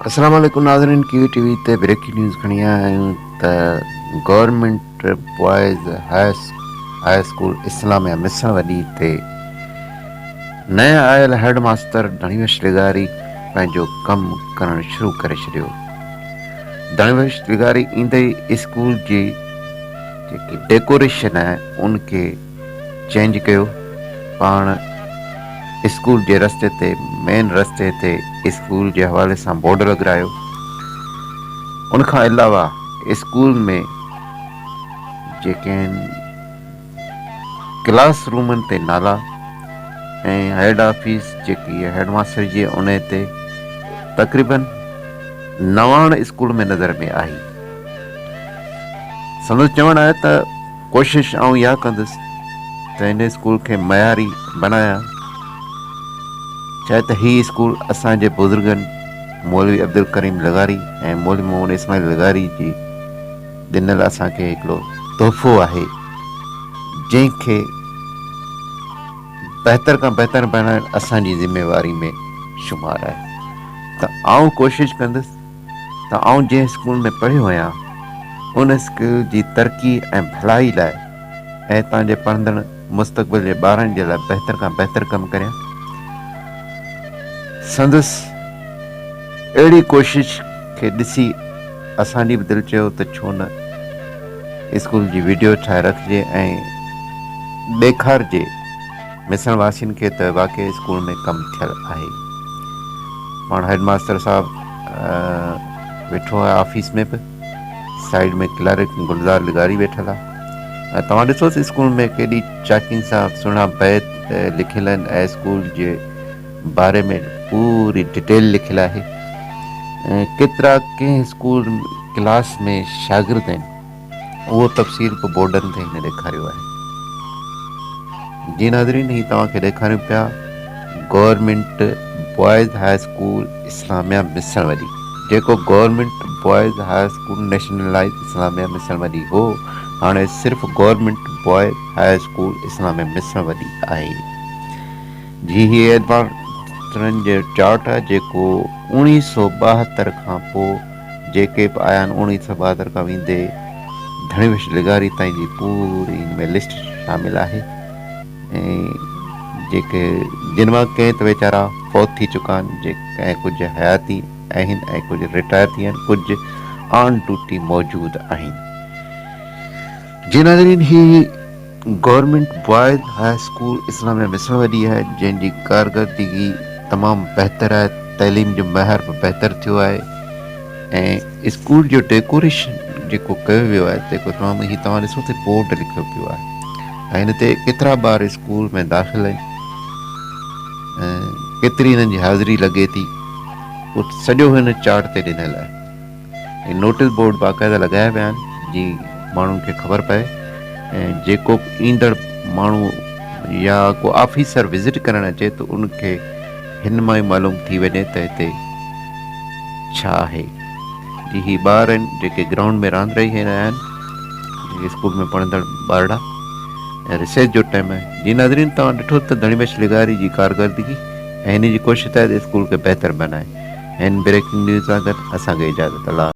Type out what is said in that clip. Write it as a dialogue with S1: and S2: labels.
S1: السلام عليڪم ناظرين ڪيوي ٽي وي تي بريڪنگ نيوز کڻي آيا آهيون ته government boys high school Islamia Misar وڏي تي نئين آيل هيڊ ماستر ڌڻيوش لغاري پنهنجو ڪم ڪرڻ شروع ڪري ڇڏيو. ڌڻيوش لغاري ايندي ئي اسڪول جي جيڪي ڊيڪوريشن آهي ان کي چينج ڪيو پاڻ اسڪول جي رستي تي مين رستي تي اسڪول جي حوالي سان بورڊ لڳرايو ان کان علاوه اسڪول ۾ جيڪي آهن ڪلاس رومن تي نالا ۽ هيڊ آفيس جيڪي هيڊ ماستر جي ان تي تقريبن نواڻ اسڪول ۾ نظر ۾ آئي سندس چوڻ آهي ته ڪوشش آئون اها ڪندس ته هن اسڪول کي معياري بنايان ڇاهي ته هي اسڪول اسان جي بزرگن مولوي عبدالڪريم لغاري ۽ مولوي محمد اسماعيل لغاري جي ڏنل اسان کي هڪڙو تحفو آهي جنهن کي بهتر کان بهتر بنائڻ اسان جي ذميواري ۾ شمار آهي ته آئون ڪوشش ڪندس ته آئون جنهن اسڪول ۾ پڙهيو آهيان ان اسڪول جي ترقي ۽ ڀلائي لاء ۽ اتان جي پڙهندڙ مستقبل جي ٻارن جي لاء بهتر کان بهتر ڪم ڪريان. سندس اهڙي ڪوشش کي ڏسي اسان جي به دل چيو ته ڇو نه اسڪول جي وڊيو ٺاهي رکجي ۽ ڏيکارجي مسڻ واسين کي ته واقعي اسڪول ۾ ڪم ٿيل آهي. پاڻ هيڊ ماستر صاحب ويٺو آهي آفيس ۾ به سائيڊ ۾ ڪلارڪ گلزار لغاري ويٺل آهي ۽ توهان ڏسو ته اسڪول ۾ ڪيڏي چاڪين سان سهڻا بيت لکيل آهن ۽ اسڪول جي باري ۾ پوري ڊيٽيل لکيل آهي ۽ ڪيترا ڪنهن اسڪول ڪلاس ۾ شاگرد آهن اهو تفصيل به بورڊن تي هن ڏيکاريو آهي. جي ناظرين هي توهان کي ڏيکاريون پيا government boys high school Islamia Misar وڏي جيڪو government boys high school nationalise Islamia Misar وڏي هو هاڻي صرف government boys high school Islamia Misar وڏي آهي. جي هي ايڊماسترن جو چارٽ آهي جيڪو اوڻيهه سو 72 کان پوء جيڪي به آيا آهن 1972 کان ويندي ڌڻي بخش لغاري تائين جي پوري هن ۾ لسٽ شامل آهي ۽ جيڪي جن مان ڪئين ته ويچارا فوت ٿي چڪا آهن جي ۽ ڪجهه حياتي آهن ۽ ڪجهه رٽائر ٿي ويا آهن ڪجهه آن ڊيوٽي موجود آهن. جي ناظرين هي government boys high school Islamia Misar وڏي آهي جنهن جي ڪارڪردگي تمام بهتر آهي تعليم جو معيار به بهتر ٿيو آهي ۽ اسڪول جو ڊيڪوريشن جيڪو ڪيو ويو آهي جيڪو تمام هي توهان ڏسو ته بورڊ لکيو پيو آهي ۽ هن تي ڪيترا ٻار اسڪول ۾ داخل آهن ۽ ڪيتري هنن جي حاضري لڳي ٿي اهو سڄو هن چارٽ تي ڏنل آهي ۽ نوٽيس بورڊ باقاعده لڳايا ويا آهن جيئن ماڻهن کي خبر پئي ۽ جيڪو به ايندڙ ماڻهو يا ڪو آفيسر وزٽ ڪرڻ اچي ته ان کي هن مان ئي معلوم ٿي وڃي ته هتي ڇا آهي. جي هي ٻار آهن جيڪي گرائونڊ ۾ راند رهي رهيا آهن جيڪي اسڪول ۾ پڙهندڙ ٻارڙا ۽ رسيس جو ٽائيم آهي جي ناظرين توهان ڏٺو ته ڌڻي بخش لغاري جي ڪارڪردگي ۽ هن جي ڪوشش آهي ته اسڪول کي بهتر بنائي. هن بريڪنگ نيوز سان گڏ اسان کي اجازت الله.